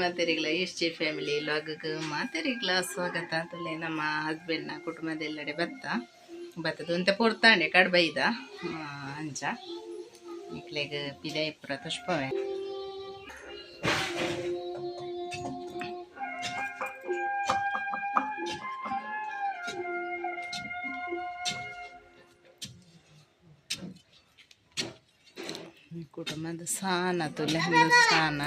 ಮಾತೆರಿಗ್ಲ S J family log ಮಾತೆರಿಗ್ಲ ಸ್ವಾಗತ. ತುಲೆ ನಮ್ಮ ಹಸ್ಬೆಂಡ್ನ ಕುಟುಂಬದೆಲ್ಲೆಡೆ ಬತ್ತ ಬತ್ತದ ಒಂತೆ ಪೊರ್ತಾಂಡೆ ಕಡ್ಬೈದ ಅಂಚ ನಿಕ್ಲೆಗ್ ಪಿದೈ ಪೂರ ತುಷ್ಪವೆ. ಕುಟುಂಬದ ಸಾನ ತುಲೆ ಸಾನ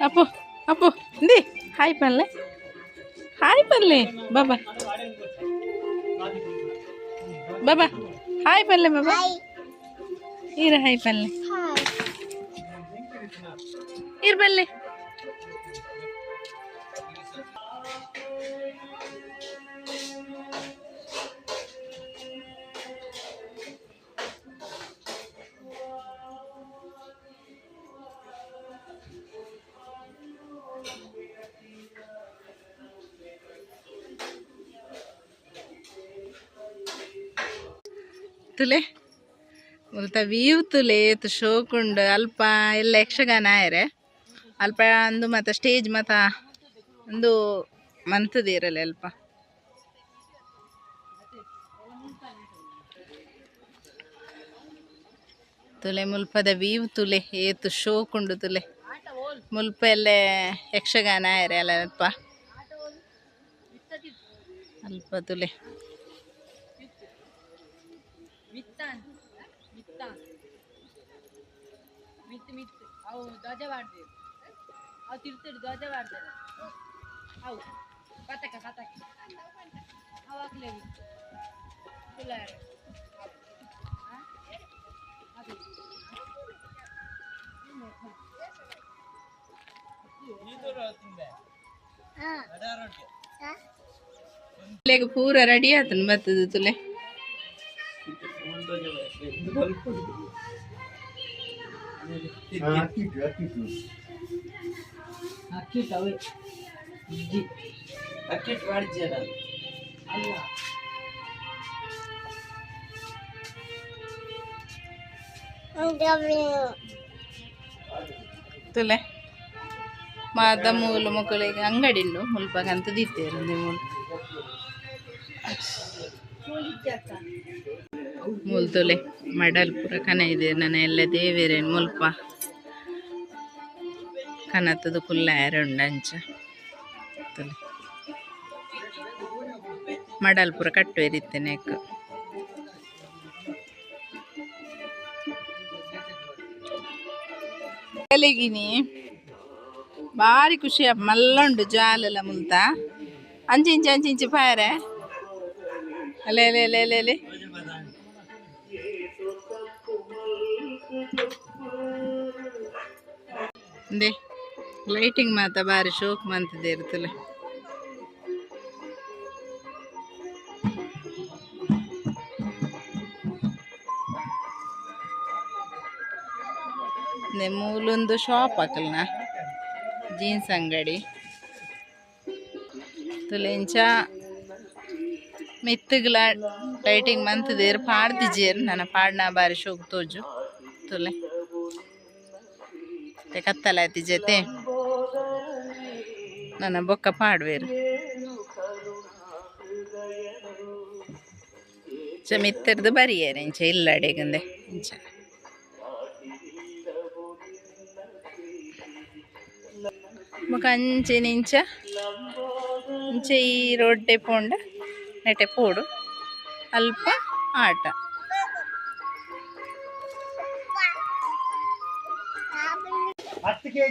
ಅಪ್ಪು ಅಪ್ಪು ಇಂದಿ ಹಾಯ್ ಪಲ್ಲೆ ಹಾಯ್ ಪಲ್ಲೆ ಬಾಬಾ ಬಾಬಾ ಹಾಯ್ ಪಲ್ಲೆ ಬಾಬಾ ಈರ ಹಾಯ್ ಪಲ್ಲೆ ಈರ್ ಬಲ್ಲೆ ತುಲೆ ಮುಲ್ತ ವೀವ್ ತುಲೆ ಶೋಕುಂಡು ಅಲ್ಪ ಎಲ್ಲ ಯಕ್ಷಗಾನ ಆಯರೆ ಅಲ್ಪ ಅಂದು ಮತ್ತ ಸ್ಟೇಜ್ ಮತ ಒಂದು ಮಂತದಿರಲ್ಲ ಅಲ್ಪ ತುಲೆ ಮುಲ್ಪದ ವೀವ್ ತುಲೆ ಏತು ಶೋಕುಂಡು ತುಲೆ ಮುಲ್ಪ ಎಲ್ಲ ಯಕ್ಷಗಾನ ಆಯರೆ ಅಲ್ಲ ಅಲ್ಪ ಅಲ್ಪ ತುಲೆ ಪೂರ ರೆಡಿ ಆತನ ಬರ್ತದೆ ತುಲೆ. ತುಲೆ ಮಾತ ಮೂಲು ಮಕ್ಕಳಿಗೆ ಅಂಗಡಿ ಉಂಡು ಮುಲ್ಪಗಂತ ದೀತೇರು ಮೂಲು ಮೂಲ್ ತುಲೆ ಮಡಲ್ ಪೂರ ಕನ ಇದೆ ನನ್ನ ಎಲ್ಲ ದೇವೇರೇನು ಮುಲ್ಪ ಕನತದ ಕುಲ್ಲ ಉಂಡು ಅಂಚ ತುಲೆ ಮಡಲ್ ಪೂರ ಕಟ್ಟುವೇರಿತ್ತೇನೆ ಎಕ್ಕ ಗಿನಿ ಭಾರಿ ಖುಷಿ ಮಲ್ಲ ಉಂಡು ಜಾಲೆಲ್ಲ ಮುಲ್ತ ಅಂಚಿಂಚಿ ಅಂಚಿಂಚಿ ಪಾಯರೆ ಅಲೆ ಅಲೆ ಅಲೆ ಅಲೆ ಅಲೆ ಇಂದೆ ಲೈಟಿಂಗ್ ಮಾತ ಬಾರಿ ಶೋಕ್ ಮಂತದೆ ಇರ್ತಲೆ. ಮೂಲೊಂದು ಶಾಪ್ ಹಾಕಲ್ನ ಜೀನ್ಸ್ ಅಂಗಡಿ ತುಲೆಂಚ ಮಿತ್ತುಗ್ಲ ಲೈಟಿಂಗ್ ಮಂತದೇರು ಪಾಡ್ದಿಜೇರು ನನ್ನ ಪಾಡ್ನ ಬಾರಿ ಶೋಕ್ ತೋಜು ತುಲೆ ಕತ್ತಲಾಯ್ತಿ ಜೊತೆ ನನ್ನ ಬೊಕ್ಕ ಪಾಡ್ವೇರು ಚ ಮಿತ್ತರ್ದು ಬರಿಯೇರು ಇಂಚ ಇಲ್ಲಡೆಗಂದೆ ಇಂಚ ಬೊಕ ಅಂಚೆನೆ ಇಂಚ ಇಂಚ ಈ ರೋಡ್ಡೆ ಪೋಂಡ ನೆಟೆ ಪೋಡು ಅಲ್ಪ ಆಟ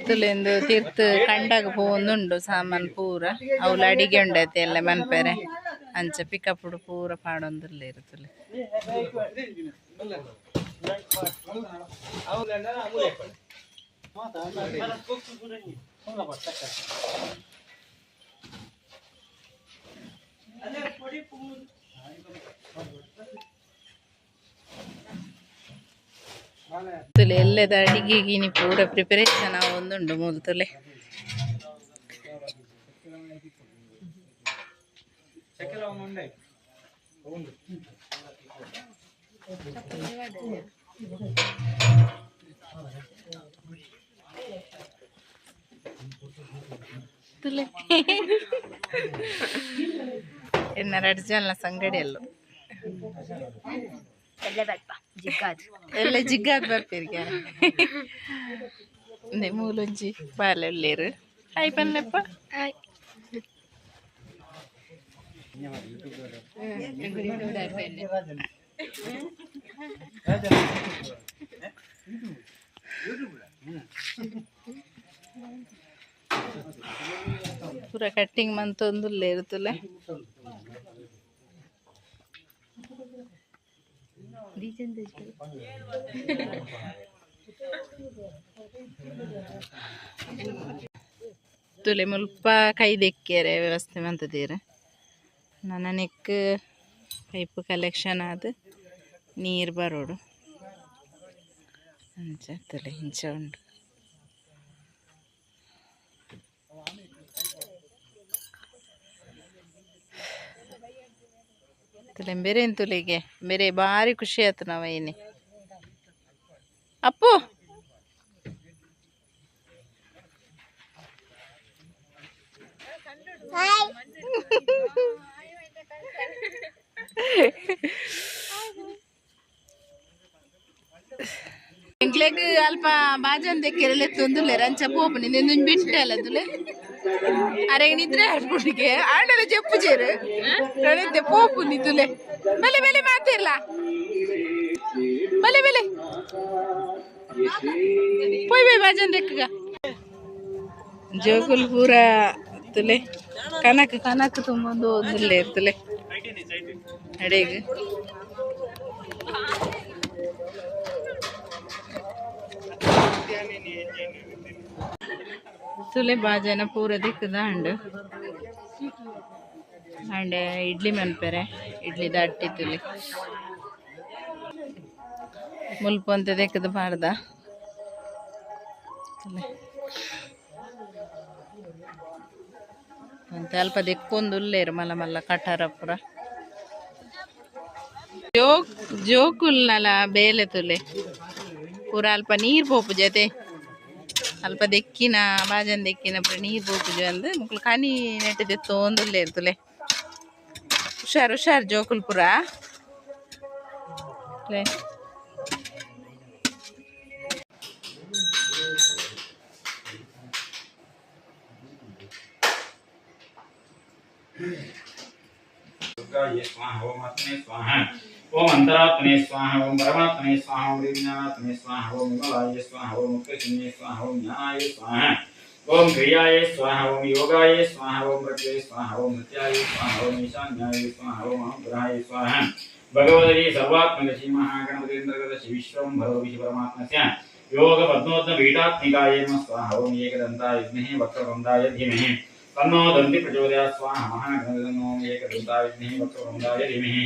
ತುಲೆಂದು ತೀರ್ಥ ಕಂಡಾಗ ಪೋಂದುಂಡು ಸಾಮಾನು ಪೂರ ಅವ್ಲ ಅಡಿಗೆ ಉಂಡೈತೆ ಎಲ್ಲ ಮನ್ಪೆರೆ ಅಂಚ ಪಿಕಪ್ಪುಡು ಪೂರ ಪಾಡೊಂದುಲ್ಲ ಇರುತ್ತಲೆ. ತುಲೆ ಎಲ್ಲದ ಅಡಿಗೆ ಗಿನಿ ಪೂರ ಪ್ರಿಪರೇಷನ್ ಆವೊಂದುಂಡು ಮೂಲು ತುಲೆ. ತುಲೆ ಎನ್ನ ರಡ್ಡ್ ಜನ ಸಂಗಡಿ ಅಲ್ಲು. ಎಲ್ಲ ಜಿಗ್ಗಾದ್ ಬರ್ಪೇರಿಗೆ. ಇಂದೆ ಮೂಲೊಂಜಿ ಬಾಲೆ ಉಲ್ಲೆರ್. ಹಾಯ್ ಪನ್ಲೆಪ್ಪ. ಪೂರ ಕಟ್ಟಿಂಗ್ ಮಂತೊಂದುಲ್ಲೆರ್ ತೂಲೆ. ತುಲೆ ಮುಲ್ಪ ಕೈ ದೆಕ್ಕಿಯರೆ ವ್ಯವಸ್ಥೆ ಮಂತುದೆರ್. ನನ ನೆಕ್ಕ್ ಪೈಪ್ ಕಲೆಕ್ಷನ್ ಆದ್ ನೀರ್ ಬರೋಡು. ಅಂಚ ತುಲೆ ಇಂಚ ಉಂಡು. ತುಲೆ ಬೇರೆ ತುಲೆಗೆ ಬೇರೆ ಬಾರಿ ಖುಷಿ ಆಯ್ತು ನಾವ ಇನಿ. ಅಪ್ಪು ಎಂಕ್ಲೆಗ್ ಅಲ್ಪ ಬಾಜನ್ ದೆಕ್ಕೆರೆ ತೊಂದುಲ್ಲೆರ್ ಅಂಚ ಪೋಪುನಿ ನೆಂದುಂಜಿ ಬಿಟ್ಟಲ್ಲ ತುಲೆ. ಅರೆಗ್ ನಿದ್ರೆ ಆಪುಂಡಿಗೆ ಆಂಡಲ ಜೆಪ್ಪುಜೆರ್ ನಣತೆ ಪೋಪುನಿ ತುಲೆ. ಬಲೆ ಬಲೆ ಮಾತೆರ್ಲ ಬಲೆ ಬಲೆ ಪೋಯ್ ಬೈ ಬಾಜನ್ ದೆಕ್ಕಗ. ಜೋಕುಲ್ ಪೂರ ತುಲೆ ಕನಕ್ ಕನಕ್ ತುಂಬೊಂದು ಒಂದುಲ್ಲೆರ್ ತುಲೆ ಅಡೆಗ್. ತುಲೆ ಬಾಜನ ಪೂರ ದಿಕ್ಕುದಾಂಡ್. ಆಂಡ ಇಡ್ಲಿ ಮನ್ಪೆರೆ ಇಡ್ಲಿ ಅಟ್ಟಿ ತುಲೆ. ಮುಲ್ಪ ಒಂತೆ ದೆಕ್ಕುದು ಪಾಡ್ದ. ತುಲೆ ಒಂತೆ ಅಲ್ಪ ದೆಕ್ಕೊಂದು ಉಲ್ಲೆರ್ ಮಲ್ಲ ಮಲ್ಲ ಕಟಾರ ಪೂರ. ಜೋಕುಲ್ನಲ ಬೇಲೆ ತುಲೆ. ಪೂರ ಅಲ್ಪ ನೀರ್ ಪೋಪುಜತೆ. ಅಲ್ಪ ದೆಕ್ಕಿನ ಬಾಜನ್ ದೆಕ್ಕಿನ ಪೂರ ನೀರ್ ಪೋಪುಜ ಅಂದ್ ಮುಕುಲು ಕನಿ ನೆಟ್ ದೆತ್ತೊಂದುಲ್ಲೆರ್ ತುಲೆ. ಹುಷಾರ್ ಹುಷಾರ್ ಜೋಕುಲ್ ಪೂರ. ತುಲೆ. दुर्गायै स्वाहा ओम आत्मने स्वाहा ओम अंतरात्मने स्वाहा ओम परमात्मने स्वाहा ओम विज्ञानात्मने स्वाहा ओम विमलाय स्वाहा ओम मुक्तशून्ये स्वाहा ओम ज्ञानाय स्वाहा ओम क्रियाय स्वाहा ओम योगाय स्वाहा ओम प्रत्यय स्वाहा ओम नृत्याय स्वाहा ओम ईशान्याय स्वाहा ओम अनुग्रहाय स्वाहा भगवती सर्वात्मक श्री महागणपतीन्द्रगत श्री विश्वं भरो परमात्मस्य योग पद्मोत्तपीठात्मिकाय नमः स्वाहा ओम एकदन्ताय विद्महे वक्रतुण्डाय धीमहि तन्नो दन्ति प्रचोदयात् स्वाहा महागणपति ओम एकदन्ताय विद्महे वक्रतुण्डाय धीमहि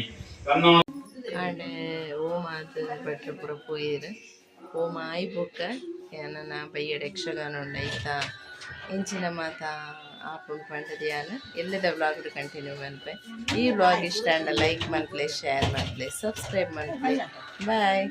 तन्नो ಆಂಡ ಓಮ್ ಆದ್ ಭಟ್ರು ಪೂರ ಪೋಯೆರ್. ಓಮ್ ಆಯಿ ಬೊಕ್ಕ ಯಾನನ ಬಯ್ಯಡ್ ಯಕ್ಷಗಾನ ಉಂಡು ಐತ ಇಂಚಿನ ಮಾತ ಆಪುಂಡು ಪಂಡುದು ಯಾನ್ ಎಲ್ಲದ ವ್ಲಾಗ್ ಕಂಟಿನ್ಯೂ ಮನ್ಪೆ. ಈ ವ್ಲಾಗ್ ಇಷ್ಟ ಆಂಡ ಲೈಕ್ ಮನ್ಪುಲೆ, ಶೇರ್ ಮನ್ಪುಲೆ, ಸಬ್ಸ್ಕ್ರೈಬ್ ಮನ್ಪುಲೆ. ಬಾಯ್.